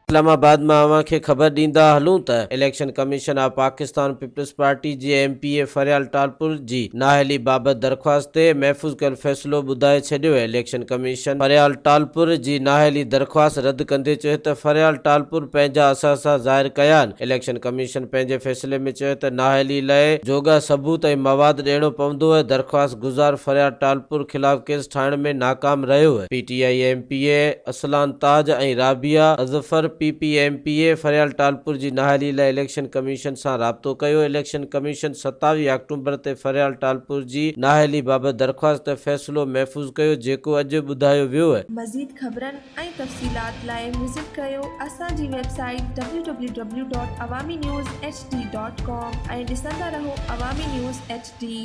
اسلام آباد مان اوهان کي خبر ڏيندا هلون ته election commission of Pakistan peoples party جي M P A Faryal Talpur جي نااهلي بابت درخواست تي محفوظ ڪيل فيصلو ٻڌائي ڇڏيو. اليڪشن ڪميشن فريال ٽالپر جي نااهلي درخواست رد ڪندي چيو ته فريال ٽالپر پنهنجا اثاثا ظاهر ڪيا آهن. اليڪشن ڪميشن پنهنجي فيصلي ۾ چيو ته نااهلي لاء جوڳا ثبوت ۽ مواد ڏيڻو پوندو، درخواست گذار فريال ٽالپر خلاف ڪيس ٺاهڻ ۾ ناڪام رهيو. P T I M P A Arsalan Taj ۽ Rabia Azfar P P M P A Faryal Talpur جي نااهلي لاء اليڪشن ڪميشن سان رابطو ڪيو، اليڪشن ڪميشن 27 آڪٽومبر تي فريال ٽالپر جي نااهلي بابت درخواست تي فيصلو محفوظ ڪيو جيڪو اڄ ٻڌايو ويو. مزيد خبرن ۽ تفصيلات لاء وزٽ ڪريو اسان جي website W W W dot Awami news H D dot com ۽ ڏسندا رهو عوامي نيوز ايڇ ڊي.